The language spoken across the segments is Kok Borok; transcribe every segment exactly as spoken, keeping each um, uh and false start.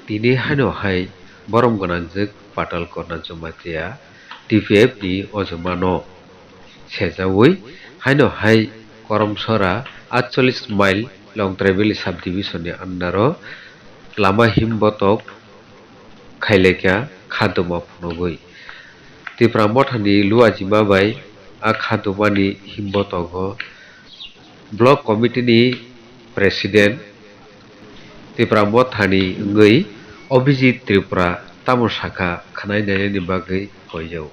Tini haino hai borom gwnangjwk Patal Koina Jamatia T P F ni o joma no sejaui haino hai Koromsora aatcholish mile Longtrai Valley subdivision ni under o lama himbotok khailaikha kha duma phunugwi. Tipra Mothani luajima bai a kha dumani himbotogo Block Committee ni President Tipra Mothani wngwi Abhijit Tripura tamo sakha khwnai nainani bagwi koijago.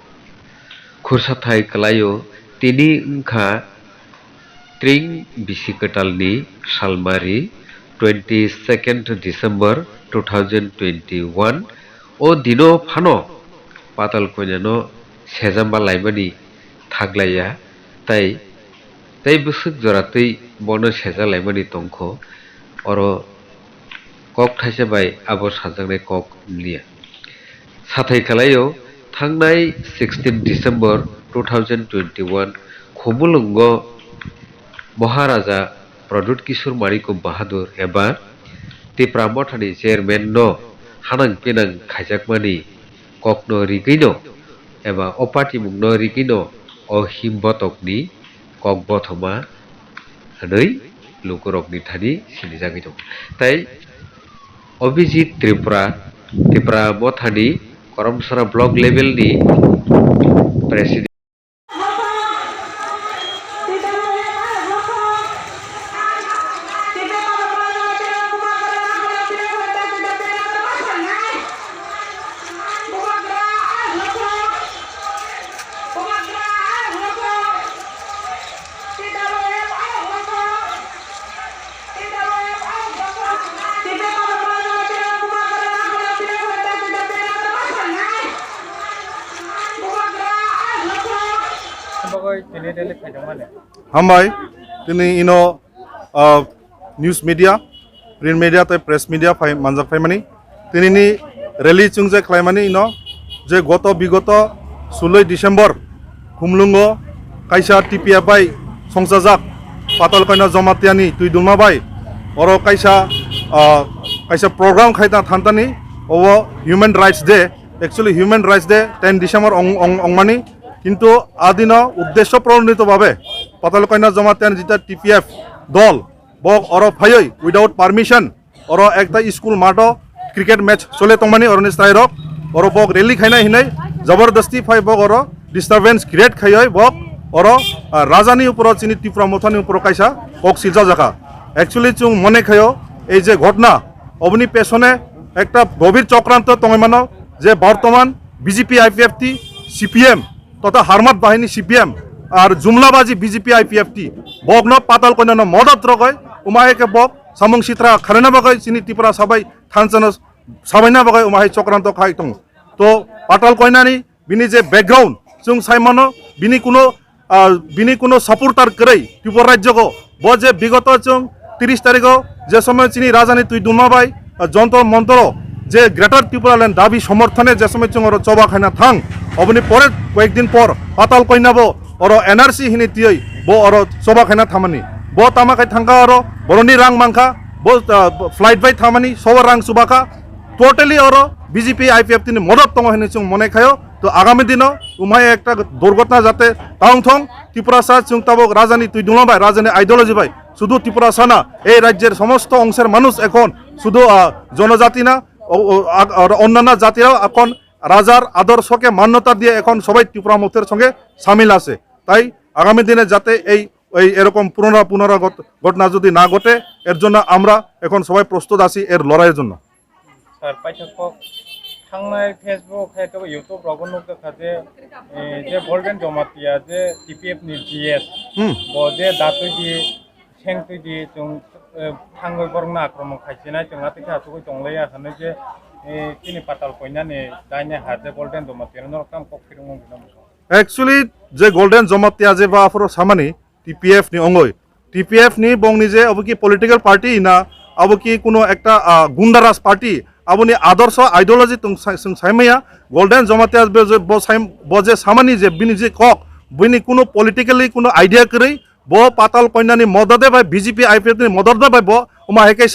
Khursathai kwlaio, tini wngkha tring bisi kwtalni salmari twenty second December two thousand twenty one. O dino phano Patal Koinano sejama laimani thaglaiya, tai tei bwswk jora twi bono seja laimani tongkho. Oro kok thaisa bai abo sajaknai kok wngya. Sathai kalaio, thangnai sixteen December two thousand twenty one Khumulwngo Maharaja Pradyut Kishore Manikya Bahadur eba Tipra Mothani chairman no hanang pinang khaijakmani kokno rigwino eba o patimungno rigwino o himbotokni kok bothoma hwnwi lukurokni thani sinijagwi tongo. Tai Abhijit Tripura, Tipra Mothani Koromsora Block level ni President. Hambai, tini ino, ah, news media, print media tei press media phai manjak phaimani. Tinini rally chwng je khlaimani ino je goto bigoto suloi December Khumlungo kaisa T P F bai songchajak Patal Koina Jamatiani twi dulma bai oro kaisa, ah, kaisa program khaita thantani obo Human Rights Day. Actually Human Rights Day ten December ong-, ong-, ongmani, kintu adino uddesho pronito babe Patal Koina Jamatiani jita T P F dol bok oro phaioi without permission oro ekta school matho cricket match chole tongmani oroni chwrairok oro bok rally khaina hinwi jabardasti phai bok oro disturbance create khaioi bok oro, ah, rajani uporo chini Tipra Mothani uporo kaisa kok siljajakha. Actually chwng mone khaio ei je ghotna oboni pesone ekta gobhir chokranto tongwi mano je bortoman B J P I P F T, C P M totha harmat bahini C P M ar jumlabaji B J P I P F T bokno Patal Koinano modot rogoi umai ke bok samung sitra kharina bagoi chini Tripura sabai thansano sabaina bagoi umai chokranto khai tongo. To Patal Koinani bini je background chwng sai mano, bini kuno, ah, bini kuno supporter kwrwi Tripura rajyogo. Bo je bigoto chwng tris tarikho je somoy chini rajani twi duma bai, ah, Jontor Montoro je Greater Tipraland dabi somorthone je somoy chwng oro choba khaina thang, oboni pore koyekdin por Patal Koina bo oro N R C hini tiyoi bo oro choba khaina thamani. Bo tama khai thangkha oro boroni rang mankha, bo, ah, flight bai thamani, sobo rang chubakha, totally oro B J P I P F T ni modot tongo hinwi chwng mone khaio. To agami dino umhai ekta durghotna jate ta wngthong, Tiprasa chwng tabok rajani twi dunglam bai, rajani ideology bai, sudu Tiprasa na, ei rajyer somosto ongser manush ekhon sudu, ah, jonojati na, o, o, ag-, ar onnanna jatirao ekhon rajar adorshoke manyota diye ekhon sobai Tipra Mothar songe samil ashe. Tai agami dine jate ei, ei erokom punora-, punora got-, ঘটনা যদি না ঘটে, এর জন্য আমরা এখন সবাই প্রস্তুত আছি এর লড়াইয়ের জন্য। Sir, paithak kok thangnai Facebook hai tei YouTube rogo nukjakha je, eh, je Golden Jamatia je T P F ni G S, Hmm. bo je datwi di, sengtwi di, chwng, eh, thangwi borokno akromon khaichinai, chwng atwi khe achugwi tonglaiya hinwi je, eh, chini Patal Koinani daini ha je Golden Jamatia norok tamo kok phirwngmung rwna muchung. Actually, je Golden Jamatia je ba aphuru samani, T P F ni ongoi. T P F ni bongni je abo ki political party na, abo ki kuno ekta, ah, gundaraj party, aboni adorsho ideology tong sai-, song saimaya. Golden Jamatia bo je, bo sai-, bo je samani je bini je kok, bini kuno politically kuno idea kwrwi, bo Patal Koinani modode bai B J P I P F ni modode bai bo, oma hai khe sa-